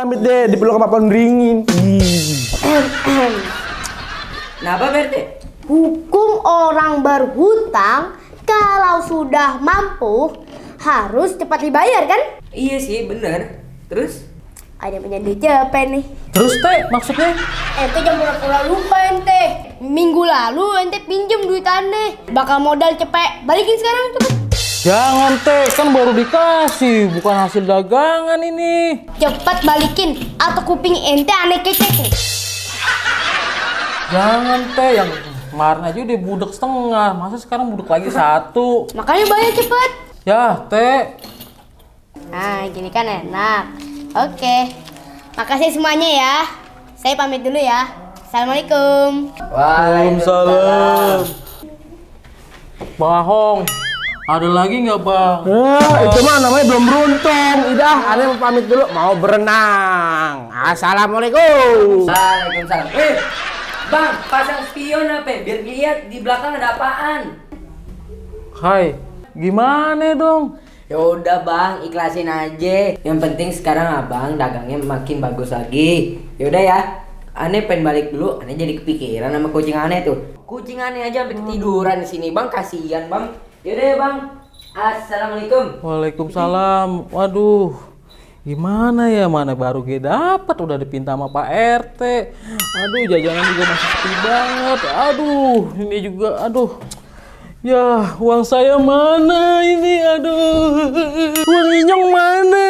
pamit deh, dipeluk sama pohon beringin. Kenapa Pak RT? Hukum orang berhutang kalau sudah mampu harus cepat dibayar kan? Iya sih, bener. Terus? Ada yang punya duit cepet nih. Terus teh maksudnya? Ente jangan pura-pura lupa ente. Minggu lalu ente pinjem duit aneh. Bakal modal cepet. Balikin sekarang cepet. Jangan teh, kan baru dikasih, bukan hasil dagangan ini. Cepet balikin atau kuping ente aneh kecek nih. Jangan teh, yang kemarin aja udah budek setengah, masa sekarang budek lagi satu. Makanya bayar cepet. Ya teh. Nah gini kan enak. Oke. Makasih semuanya ya. Saya pamit dulu ya. Assalamualaikum. Waalaikumsalam. Bang Ahong, ada lagi nggak Bang? Itu mah namanya belum beruntung. Udah, aneh mau pamit dulu, mau berenang. Assalamualaikum. Waalaikumsalam. Bang, pasang spion apa? Biar lihat di belakang ada apaan. Hai, gimana dong? Ya udah Bang, ikhlasin aja. Yang penting sekarang Abang dagangnya makin bagus lagi. Ya udah ya. Aneh pengen balik dulu, aneh jadi kepikiran sama kucing aneh tuh. Kucing aneh aja sampai ketiduran di sini, Bang. Kasihan, Bang. Ya udah ya, Bang. Assalamualaikum. Waalaikumsalam. Waduh, gimana ya, mana baru gue dapet udah dipinta sama Pak RT. Aduh, jajanan juga masih sepi banget. Aduh, ini juga, aduh. Ya, uang saya mana ini? Aduh, uang Inyong mana?